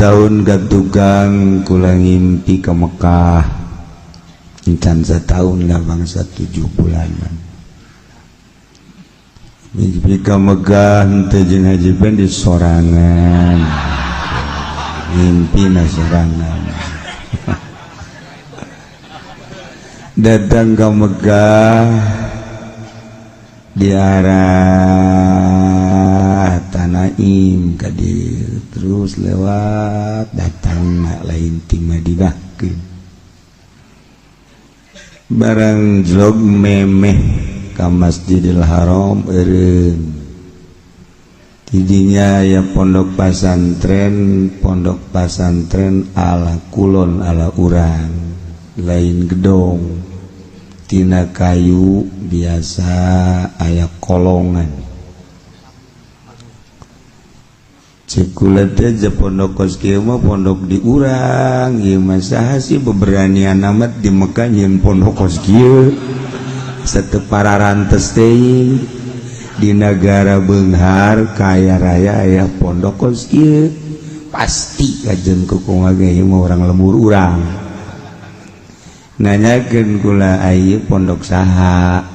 Setahun ka tukang kula ngimpi ke Mekah. Encan setahun lah, bangsa 7 bulanan mimpi ke Mekah henteu jeung Haji Pendi, sorangan mimpi na sorangan. Datang ke Mekah di arah Tanaim kadir, terus lewat datang lain ti Madinah ke barang jlog memeh ka Masjidil Haram, eureun tidinya ya pondok pasantren, pondok pasantren ala kulon, ala urang, lain gedong, tina kayu biasa, aya kolongan. Cek kula teh, pondok kos kieu mah pondok di urang ieu mah, saha sih beberanian amat di Mekah nyieun pondok kos kieu? Sateu pararantes teuing di negara beunghar kaya raya aya pondok kos kieu, pasti kajen ku kumaha ge ieu mah urang lembur urang. Nanyakeun kula, "Ieu pondok saha?"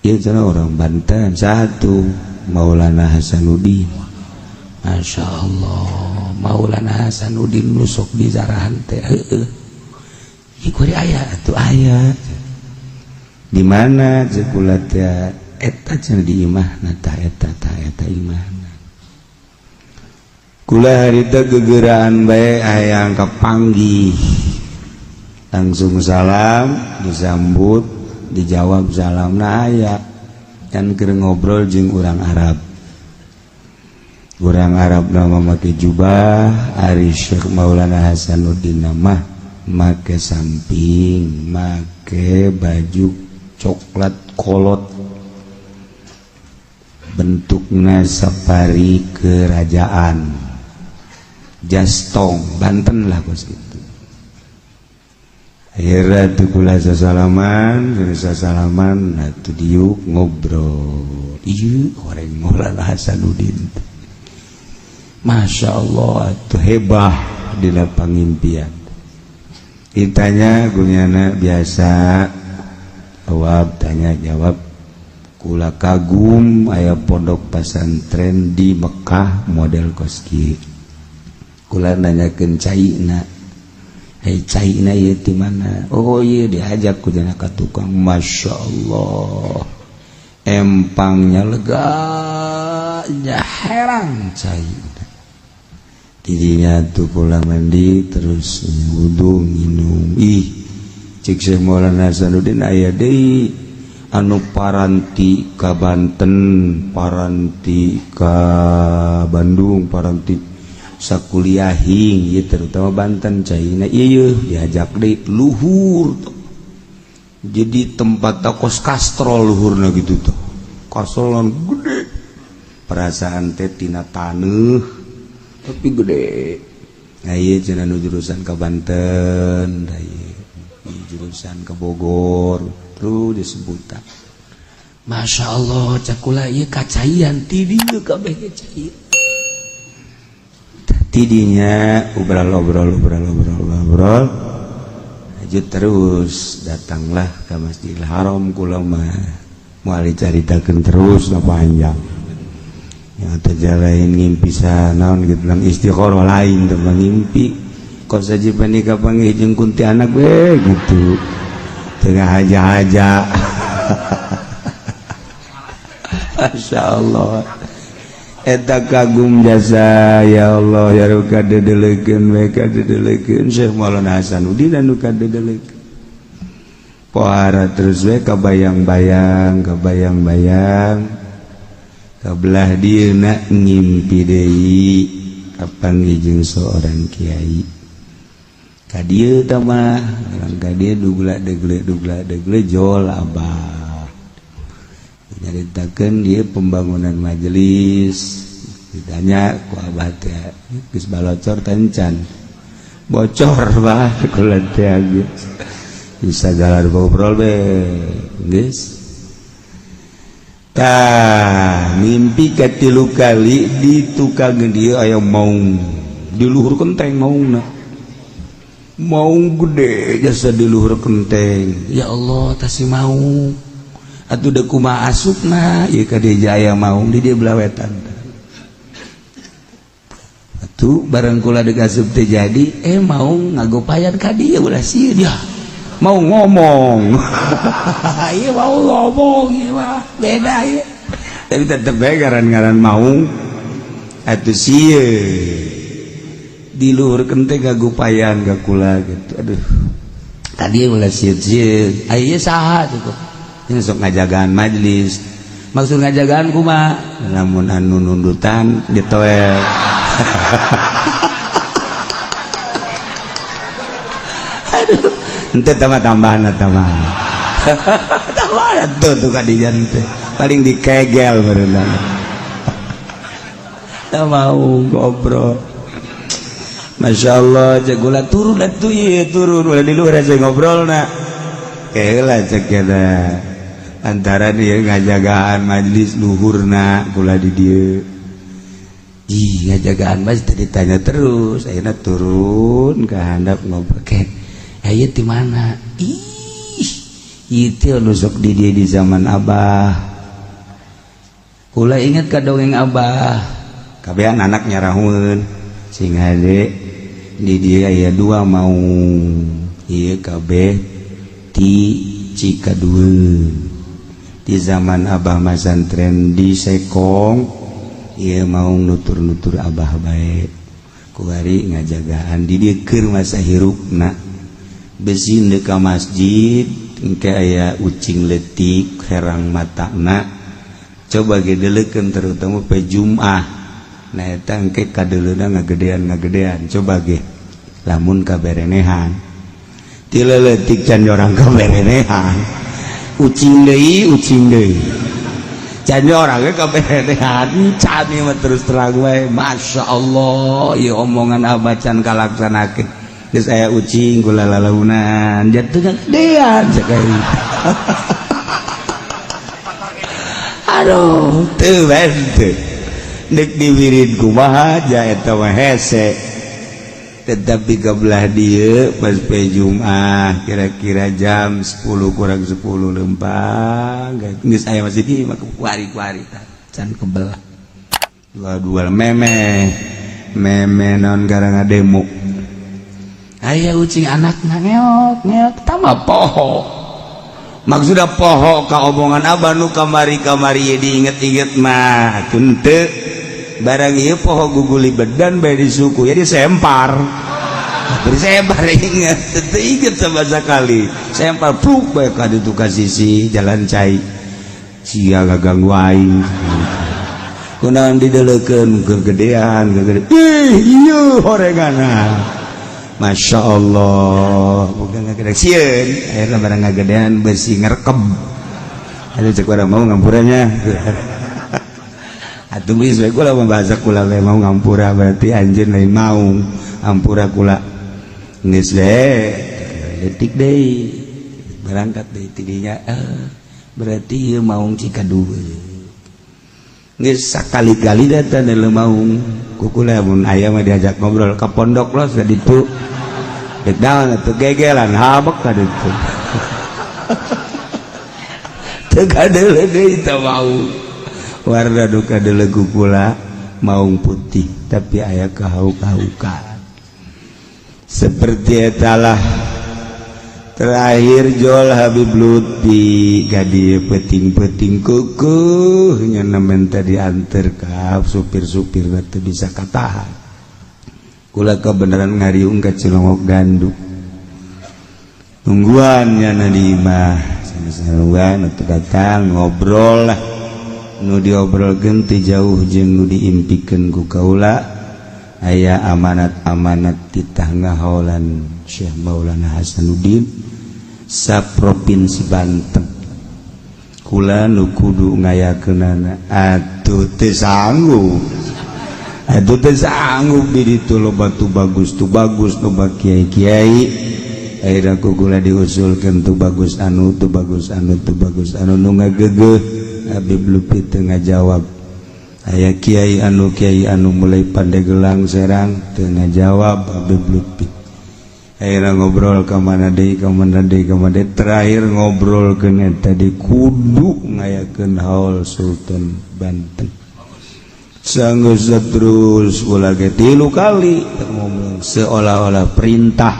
Ieu cenah orang Banten. Satu Maulana Hasanuddin. Masya Allah, Maulana Hasanuddin nusuk di zarahan teh, heueuh. Ieu kuari aya atuh, aya di mana? Cek kula teh, eta cenah di imahna tah, eta tah, eta imahna. Kula harita gegeraan bae hayang kapanggih, langsung salam, disambut, dijawab salamna. Aya kan keur ngobrol jeung urang Arab, urang Arab nama make jubah, ari Syekh Maulana Hasanuddin nama make samping, make baju coklat kolot, bentuknya safari kerajaan, jastong Banten lah bos gitu. Akhirnya tuh kula sasalaman, sasalaman atuh diuk ngobrol. Iya, orang Maulana Hasanuddin. Masya Allah tuh hebah dina pangimpian. Ditanya gunyana biasa jawab, tanya jawab. Kula kagum aya pondok pesantren di Mekah model kos kieu. Kula nanyakeun caina. "Hei, caina ieu di mana?" Oh iya, diajak ku jana ka tukang. Masya Allah, empangnya lega nya, herang cai. Tidinya tuh kula mandi, terus wudhu, minum. Ih, cek Syekh Maulana Hasanuddin, aya deui anu paranti ka Banten, paranti ka Bandung, paranti sakuliahing ieu, terutama Banten caina ieu. Diajak deui luhur tuh. Jadi tempat kos kastrol luhurna gitu tuh, kastrolan gede, perasaan teh tina taneuh tapi gede. Nah, ieu cenah nu jurusan ke Banten, nah, ieu jurusan ke Bogor, terus disebutan. Masya Allah, cek kula, ieu kacaian ti dieu kabeh ge cai. Tidinya obrol obrol obrol obrol obrol, lanjut terus, datanglah ke Masjidil Haram. Kula mah moal dicaritakeun terus na, panjang yang terjalain ngimpi naon gitu bilang istikharah, lain tuh ngimpi kok saja panika panggih jeung kuntianak we gitu, tengah haja-haja. Masya Allah, eta kagum jasa. Ya Allah ya Rabb, kadedelekeun we, kadedelekeun Syekh Maulana Hasanuddin anu kadedelekeun. Pohara terus we, kabayang-bayang, kabayang-bayang, kabelah dieuna ngimpi deui kapanggih jeung seorang kiai ka dieu. Tah mah orang ka dieu, dugla degle dugla degle jol abah nyaritakeun dia pembangunan majelis. Ditanya ku abah teh, geus balocor tencan bocor bah kula teh, geus bisa jalan ngobrol be geus. Tah, mimpi katilu kali di tukang dia aya maung. Di luhur kenteng maungna. Maung gede jasa di luhur kenteng. Ya Allah, tas si maung. Atuh deuk kumaha asupna ieu ka dieu aya maung di dieu belah wetan. Atuh bareng kula deuk asup teh jadi maung ngagopayan ka dieu ulah sieun ya. Mau ngomong. Iya mau ngomong ieu mah beda ieu. Tapi tetep bae ngaran-ngaran maung atuh sieun. Di luhur kenteng ngagopayan ka kula gitu. Aduh. Tadi ulah sieun-sieun. Aya saha tuh? Ini sok ngajagaan majlis. Maksud ngajagaan kumaha? Lamun anu nundutan ditoel. Aduh, ente tambah-tambahan tambah. Tambahan tuh tuh kadijan teh. Paling dikegel berenang. Tak mau ngobrol. Masya Allah, cek gula turun atuh ieu turun ulah di luhur aja ngobrolna. Keheula cek eta. Antara dia ngajagaan majlis luhurna kula di dieu. Ih, ngajagaan majlis tadi ditanya terus, ayeuna turun ke handap ngobrol ke. Aya di mana? Ih, itu anu sok di dieu di zaman Abah. Kula ingat ka dongeng Abah. Kabehan anak nyarahueun sing hade di dieu aya dua maung. Ieu kabeh ti Cikadueun. Di zaman Abah masantren di Sekong ieu maung nutur-nutur Abah bae. Kuari ngajagaan di dieu keur masa hirupna. Besi deuk ka masjid engke aya ucing leutik herang matana. Coba ge deuleukeun terutama pe Jumat. Nah eta engke kadeuleuna ngagedean-ngagedean coba ge lamun kaberenehan. Ti leutik can orang kaberenehan. Ucing deui, ucing deui. Can orang ge kaberenehan can ieu mah terus terang wae. Masya Allah, ieu omongan Abah can kalaksanakeun. Geus aya ucing kula lalaunan jatuh gedean cek aing. Aduh, teu bae teu. Dek diwirid kumaha ja eta mah hese. Tetapi kebelah dieu pas pe Jumat kira-kira jam 10 kurang 10 lempang geus aya masjid ieu mah kuari-kuari tah can kebelah. Dua-dua meme meme naon gara ngademo. Aya ucing anakna ngeok ngeok tambah poho. Maksudna poho ka omongan Abah nu kamari-kamari ieu diinget-inget mah teu barang ieu poho guguli bedan bae di suku ya disempar. Disempar inget, teu inget sama sekali. Sempar pluk bae ka ditu ka sisi jalan cai. Sia ganggu aing. Kunaon dideleukeun kegedean, kegedean. Ih, ieu horenganna. Masya Allah, bukan ngagedean sieun, akhirnya barang ngagedean besi ngerkem. Aduh cek orang mau ngampuranya. Atuh geus we kula membahasa kula we mau ngampura berarti anjeun lain mau ampura kula. Geus we detik deui berangkat deui tidinya berarti ieu maung Cikadua. Geus sakali-kali datang dalam maung kukula mun aya mah diajak ngobrol ka pondok los ka ditu. Dek naon atuh gegelan habek ka ditu. Teu kadeuleu deui teh maung. Warna duka kadeuleu kukula maung putih tapi aya kahauk-kahukan. Seperti etalah terakhir jol Habib Lutfi gadi peting-peting kukuh nya minta diantar ka supir-supir teu bisa katahan. Kula kebenaran ngariung ka Cilongok Gandu. Tungguan nya di imah nungguan atuh datang ngobrol lah. Nu diobrolkeun teu jauh jeung nu diimpikeun ku kaula aya amanat-amanat titah ngahaolan Syekh Maulana Hasanuddin sa Provinsi Banten. Kula nu kudu ngayakeunana atuh teu sanggup. Atuh teu sanggup di ditu loba tu bagus loba kiai-kiai. Akhirna ku kula diusulkeun tu bagus anu tu bagus anu tu bagus anu nu ngagegeuh Habib Lutfi teu ngajawab. Aya kiai anu mulai Pandegelang, Serang, teu ngajawab Habib Lutfi. Akhirnya ngobrol ke mana deui, ke mana deui, ke mana deui, terakhir ngobrol ke tadi kudu ngayakeun haul Sultan Banten. Sanggeus terus ulah ge tilu kali ngomong seolah-olah perintah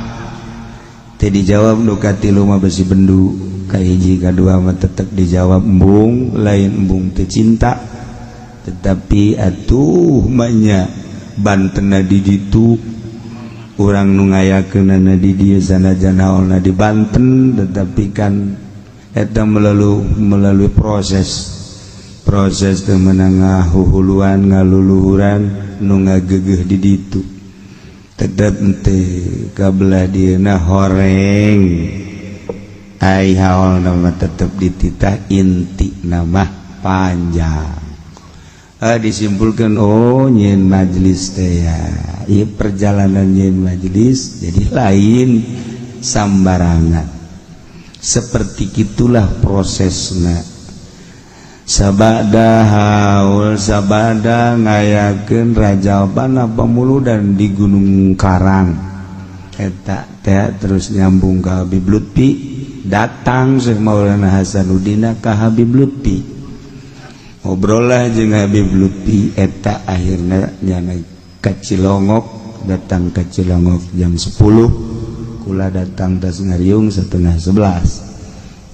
teu dijawab. Nu katilu mah besi bendu, ka hiji kadua mah tetep dijawab. Embung, lain embung teu cinta, tetapi atuh manya Banten di ditu, urang nu ngayakeunana di dieu, sanajan haulna di Banten, tetapi kan eta melalui melalui proses proses teu meunang ngahuhuluan ngaluluhuran nu ngagegeuh di ditu, tetep teh kabelah dieuna horeng. Ai haul nama tetep dititah, inti nama panjang. Disimpulkan, oh, nyieun majelis teh ya, ieu perjalanan nyieun majelis jadi lain sambarangan. Seperti itulah prosesna. Sabada haul, sabada ngayakeun rajaban pamuludan di Gunung Karang eta teh, terus nyambung ke Habib Lutfi. Datang Syekh Maulana Hasanuddin ka Habib Lutfi, ngobrol lah jeung Habib Lutfi eta. Akhirnya nyana ke Cilongok, datang ke Cilongok jam 10, kula datang tas ngariung setengah 11.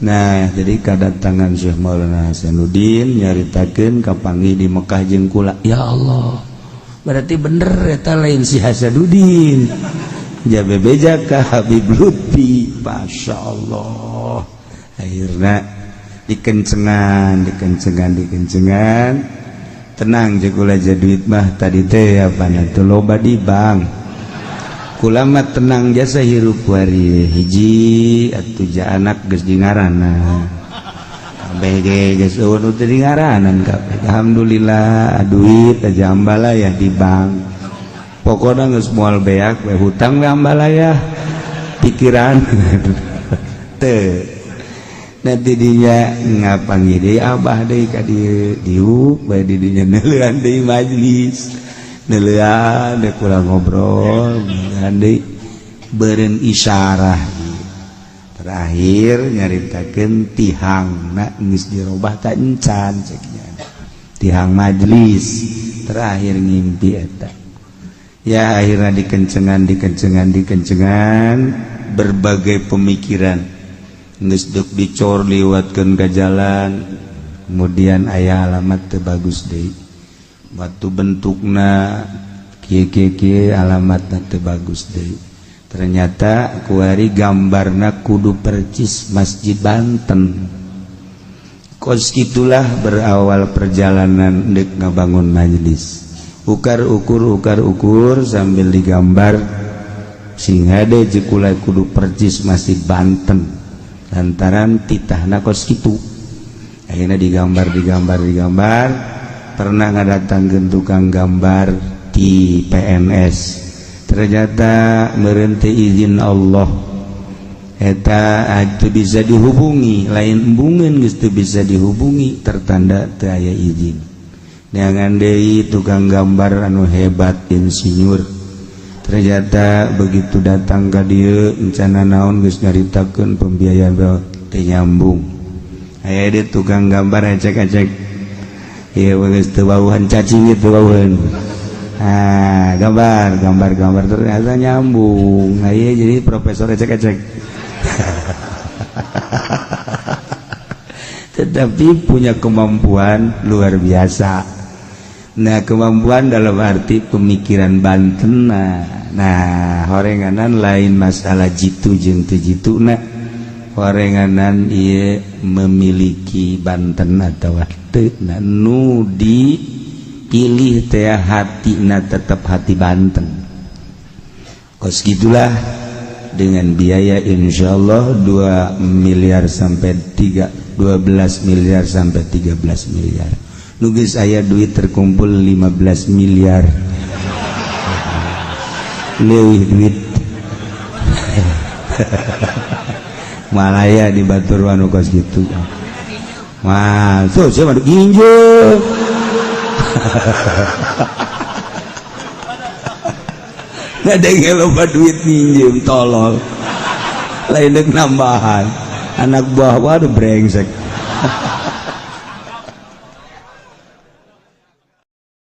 Nah, jadi kedatangan Syekh Maulana Hasanuddin nyaritakeun kapanggih di Mekah jeung kula. Ya Allah, berarti bener eta lain si Hasanuddin, jabe beja ka Habib Lutfi. Masya Allah, akhirnya dikencengan, dikencengan, dikencengan. Tenang je kula aja, duit mah tadi teh apa tuh loba di bank. Kula mah tenang jasa hirup wari hiji atuh ja, anak geus di ngaranna kabeh ge, geus eueun teu di ngaranan kabeh. Alhamdulillah, duit aja ambalaya di bank. Pokoknya geus moal beak we, hutang we ambalaya pikiran teu. Nanti dinya ngapanggih deui abah deui ka dieu, diuk bae di dinya, neuleuan deui majlis, neuleuan deui kula ngobrol, neuleuan deui, beureun isyarah. Terakhir nyaritakeun tihangna geus dirobah ta encan, cek nya tihang majlis. Terakhir ngimpi eta ya, akhirnya dikencengan, dikencengan, dikencengan, berbagai pemikiran geus deuk dicor liwatkeun ka jalan. Kemudian aya alamat teu bagus deui, waktu bentukna kieu kieu kieu, alamatna teu bagus deui. Ternyata kuari gambarna kudu percis Masjid Banten. Kos itulah berawal perjalanan dek ngabangun majelis. Ukar ukur, ukar ukur, sambil digambar sing hade jekula kudu percis Masjid Banten, lantaran titahna kos kitu. Akhirnya digambar, digambar, digambar. Pernah ngadatangkeun tukang gambar di PNS, ternyata merente izin Allah eta itu bisa dihubungi, lain embungeun geus teu bisa dihubungi, tertanda teu aya izin. Neangan deui tukang gambar anu hebat, insinyur. Ternyata begitu datang ka dieu, rencana naon geus nyaritakeun pembiayaan teu nyambung. Aya di tukang gambar ecek-ecek ieu geus teu wawuhan cacing itu wawuhan. Ah, gambar, gambar, gambar, ternyata nyambung. Nah, iya, jadi profesor ecek-ecek, tetapi punya kemampuan luar biasa. Nah, kemampuan dalam arti pemikiran Banten. Nah, horenganan lain masalah jitu jeung teu jitu. Nah, horenganan ieu memiliki Banten atau teu. Nah, nu dipilih teh hatina tetap hati Banten. Kos gitulah, dengan biaya insya Allah 2 miliar sampai 3, 12 miliar sampai 13 miliar. Lugis aya duit terkumpul 15 miliar leuwih duit Malaya di Batur anu kos gitu. Wah, tuh siapa ginjo. Ngadenge loba duit minjem, tolol, lain dek nambahan anak buah. Waduh, brengsek.